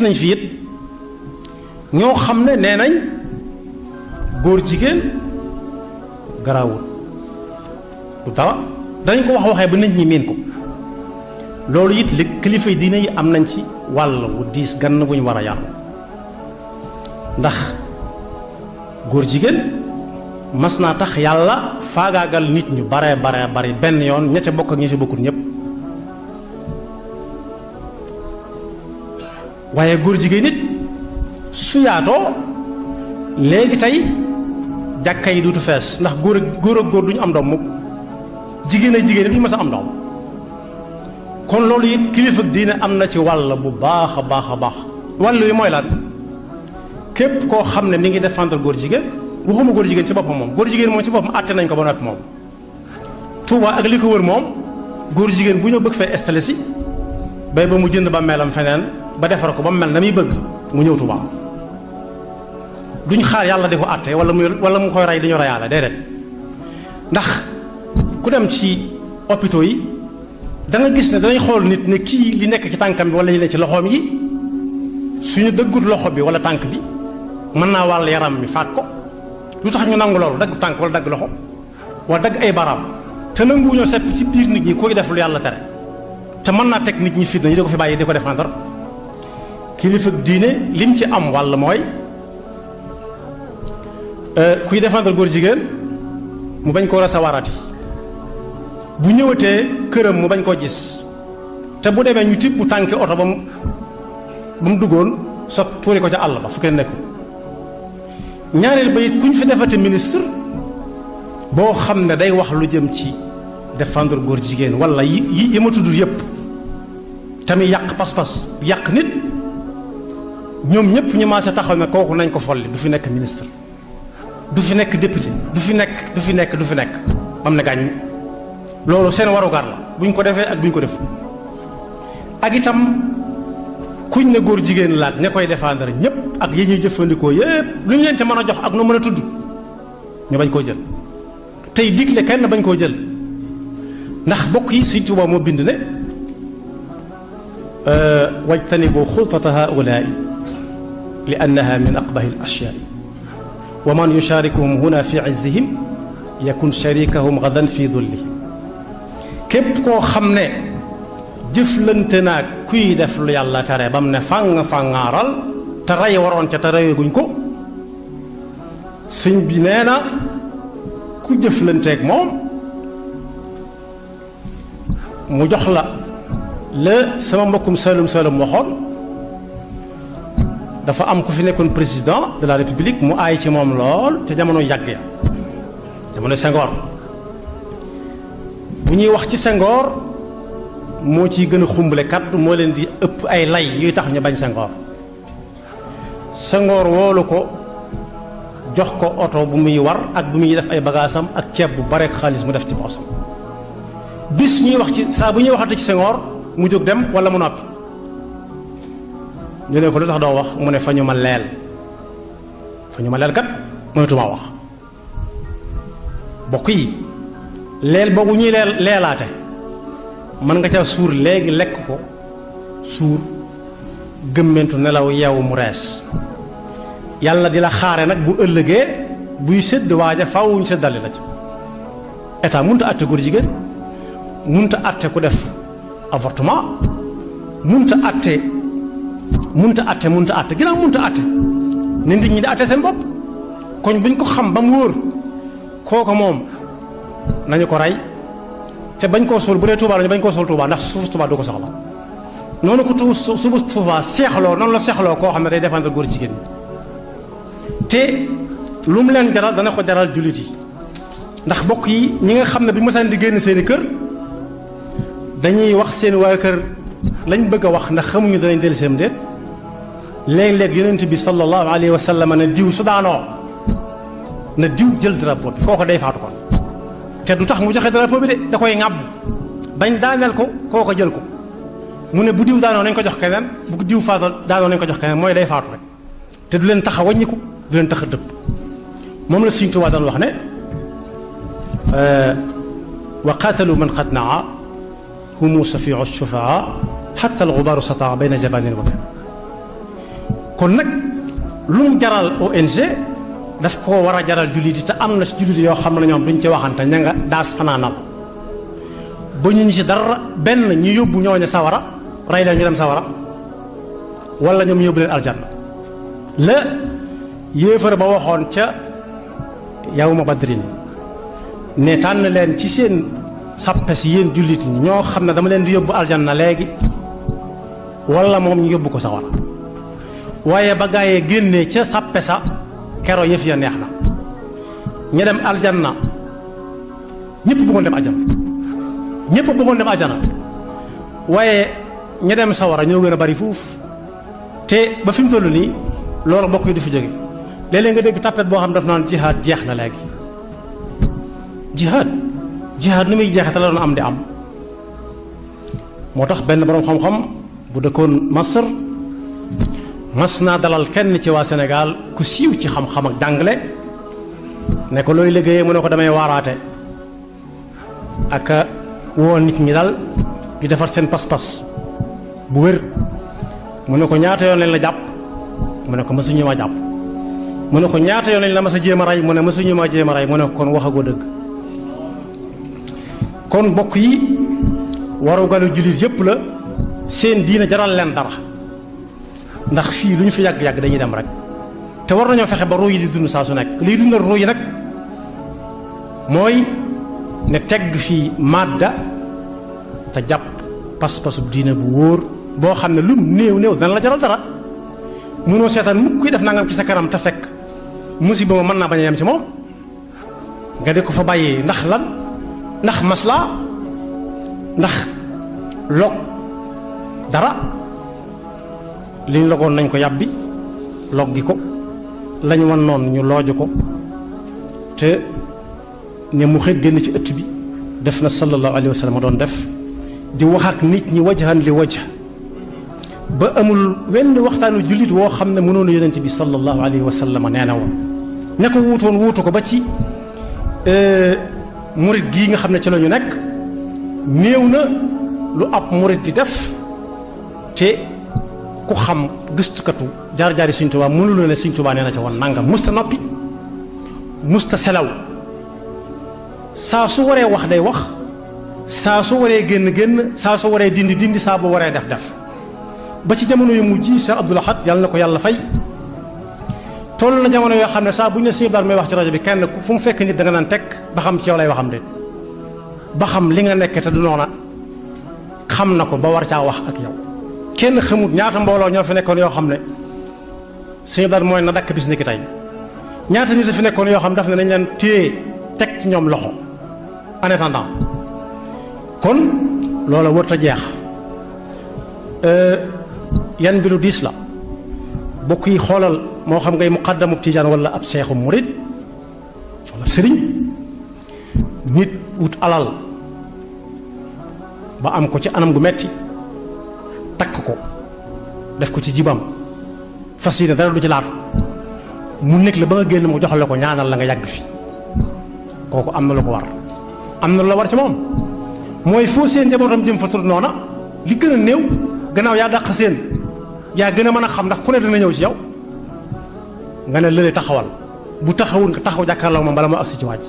nañ fi it ñoo xam ne nee nañ góor jigéen garaawul du dara dañ ko waxee ba nit ñi miin ko loolu it li kilifa yi diine yi am nañ ci wàll wu diis gann bu ñu war a yàlla ndax góor jigéen mas naa tax yàlla faagaagal nit ñu bare bari benn yoon ña ca bokk ak ña ca bokkut ñëpp waaye góor jigéen nit su yaatoo léegi tey jàkka yi duutu fees ndax góor ak góor duñu am doom mukk jigéen ak jigéen duñu mës a am doom kon loolu it kilifa diine am na ci wàll bu baax a baax wàll wi mooy lan képp koo xam ne mi ngi défendre góor jigéen waxuma góor jigéen ci boppam moom góor jigéen moom ci boppam àtte nañ ko ba noppi moom Touba ak li ko wër moom góor jigéen bu ñëw bëgg fee installé si bay ba mu jënd ba melam feneen ba defar ko ba mu mel na muy bëgg mu ñëw Touba duñ xaar yàlla di ko àtte wala mu koy rey dañu reyaale déedéet ndax ku dem ci hôpitaux yi da nga gis ne danañ xool nit ne kii li nekk ci tànkam bi wala li nekk ci loxoom yi suñu dëggut loxo bi wala tànk bi mën naa wàll yaram mi faat ko lu tax ñu nangu loolu dagg tànk wala dagg loxo wala dagg ay baraam te nanguwuñoo sepp ci biir nit ñi koy def lu yàlla tere te mën naa teg nit ñi fitna ñu di ko fi bàyyi di ko défendre kilifa diine lim ci am wàll mooy kuy défendre góor jigéen mu bañ koo recevoirati bu ñëwatee këram mu bañ koo gis te bu demee ñu tibb bu tànki oto ba mu duggoon sa tuuri ko ca àll ba fu kenn nekku ñaareel ba it kuñ fi defati ministre boo xam ne day wax lu jëm ci défendre góor jigéen wala yi ma tudd yépp tamit yàq pas-pas yàq nit ñoom ñëpp ñu maase taxaw ne kooku nañ ko folli du fi nekk ministre du fi nekk député du fi nekk bam ne gàññ loolu seen warugar la buñ ko defee ak buñ ko def ak itam kuñ ne góor jigéen laaj ña koy défendre ñëpp ak yi ñuy jëfandikoo yëpp lu ñu leen te mën a jox ak nu mën a tudd ñu bañ koo jël tey digle kenn bañ koo jël ndax bokk yi Sëñ Tuubaa moo bind ne wajtanibu xultata haulaai li annaha min aqbahi al ashyaai wa man yusharikuhum huna fi izzihim yakun sharikahum gadan fi dullihim képp koo xam ne jëflante naag kuy def lu yàlla tere ba mu ne fàngaaral te rey waroon ca te reyaguñ ko sëñ bi nee na ku jëflanteeg moom mu jox la sama mbokkum Saalum waxoon dafa am ku fi nekkoon président de la république mu aay ci moom lool te jamono yàgg ya jamono Senghor bu ñuy wax ci Senghor moo ciy gën a xumbale kaddu moo leen di ëpp ay lay yuy tax ñu bañ Senghor woolu ko jox ko oto bu muy war ak bu muy def ay bagaasam ak ceeb bu bare xaalis mu def ci poosam bis ñuy wax ci saa bu ñuy waxate ci Senghor mu jóg dem wala mu noppi ñu ne ko lu tax doo wax mu ne fa ñu ma leel kat mënatumaa wax bokk yi leel boobu ñuy leelaate mën nga ca suur léegi lekk ko suur gëmmentu nelaw yeewu mu rees yàlla di la xaare nag bu ëllëgee buy sédd waaja faaw ñu séddale la ci état munta àtte góor jigéen munta àtte ku def avortement munta àtte ginnaaw munta àtte ne nit ñi di àtte seen bopp koñ buñ ko xam ba mu wóor kooko moom nañu ko rey te bañ koo suul bu dee Touba lañu bañ koo suul Touba ndax suuf Touba du ko soxla noonu ko suufu Touba seexloo noonu la seexloo koo xam ne day défendre góor jigéen ñi te lu mu leen jaral dana ko jaral jullit yi ndax bokk yi ñi nga xam ne bi masaan di génn seeni kër dañuy wax seen waa kër lañ bëgg a wax ndax xamuñu danañ dellu seen déet léeg-léeg yonent bi sallallahu alayhi wa sallam ne diw su daanoo na diw jël drapeau bi kooko day faatu kon te du tax mu joxe drapeau bi de da koy ŋàbb bañ daaneel ko kooko jël ko mu ne bu diw daanoo nañ ko jox keneen bu diw faatoo daanoo nañ ko jox keneen mooy day faatu rek te du leen tax a wàññiku du leen tax a dëpp moom la Sëñ Tuubaa daan wax ne wa qaatalu man qad naa humu safiu shufaa xatta al gubaaru sataa bayna jabanin wa kan kon nag lu mu jaral ONG daf ko war a jaral jullit yi te am na ci jullit yoo xam ne ñoom duñ ci waxante ña nga daas fanaanal ba ñu ci dara benn ñu yóbbu ñooñu sawara rey leen ñu dem sawara wala ñoom ñu yóbbu leen aljanna la yéefar ba waxoon ca yawma badrin ne tànn leen ci seen sappe si yéen jullit ñi ñoo xam ne dama leen di yóbbu aljanna léegi wala moom ñu yóbbu ko sawara waaye ba gaayee génnee ca sappe sa kero yëf ya neex na ña dem aljanna ñëpp bëggoon dem aljanna ñëpp bëggoon dem aljanna waaye ña dem sawara ñoo gën a bari fuuf te ba fi mu toll nii loolu mbokk yi du fi jóge léeg-léeg nga dégg tàppet boo xam daf naan jihaad jeex na léegi jihaad ni muy jeexe te la doon am di am moo tax benn boroom xam-xam bu dëkkoon Masr mas naa dalal kenn ci waa Sénégal ku siiw ci xam-xam ak jàngale ne ko looy liggéeyee mu ne ko damay waaraate ak woo nit ñi daal di defar seen pas-pas bu wér mu ne ko ñaata yoon lañ la jàpp mu ne ko mësuñu ma jàpp mu ne ko ñaata yoon lañ la mas a jéem a rey mu ne mësuñu ma jéem a rey mu ne ko kon waxagoo dëgg kon mbokk yi waru galu jullit yépp la seen diina jaral leen dara ndax fii lu ñu fi yàgg-yàgg dañuy dem rek te war nañoo fexe ba ruu yi di dund saa su nekk liy dundal ruu yi nag mooy ne tegg fii madda te jàpp pas-pasub diina bu wóor boo xam ne lum néew dana la jaral dara mënoo seetaan mukk kuy def nangam ci sa kanam te fekk musiba ma mën naa bañ a yem ci moom nga di ko fa bàyyee ndax lan ndax maslaa ndax log dara liñ logoon nañ ko yàbbi log gi ko lañ wan noonu ñu looju ko te ne mu xëy génn ci ëtt bi def na sallallahu alayhi wa sallam doon def di wax ak nit ñi wajhan li wajh ba amul wenn waxtaanu jullit woo xam ne mënoon yonent bi sallallahu alayhi wa sallam nee na woon ña ko wuutu ko ba ci murit gii nga xam ne ci la ñu nekk néew na lu ab murit di def te ku xam gëstukatu jaar-jaari Sëñ Tuubaa mënul ne Sëñ Tuubaa nee na ca woon nangam musta noppi musta selaw saa su waree wax day wax saa su waree génn saa su waree dindi saa bu waree def ba ci jamono yu mujj yi Cheikh Abdoul Ahad yàlla na ko yàlla fay toll na jamono yoo xam ne saa bu ñu ne Sëñ Abdoul Ahad may wax ci rajo bi kenn fu mu fekk nit da nga naan teg ba xam ci yow lay waxam de ba xam li nga nekk te du noona xam na ko ba war caa wax ak yow kenn xamut ñaata mbooloo ñoo fi nekkoon yoo xam ne Sëñ Abdoul Ahad mooy na dakk bis ni ki tey ñaata nit a fi nekkoon yoo xam daf ne nañ leen téye teg ci ñoom loxo en attendant kon loola warut a jeex yan bi lu diis la bokk yi xoolal moo xam ngay muqaddamub tijaan wala ab seexu murid wala ab sëriñ nit wut alal ba am ko ci anam gu metti takk ko def ko ci jibam fas yéene dara du ci laatu mu nekk la ba nga génn mu jox la ko ñaanal la nga yàgg fi kooku am na lu ko war am na lu la war ci moom mooy foo seen njabootam jëm fa tur noona li gën a néew gannaaw yaa dàq seen yaa gën a mën a xam ndax ku ne dana ñëw ci yow nga ne lële taxawal bu taxawul nga taxaw jàkkaarloo moom bala moo agsi ci waaj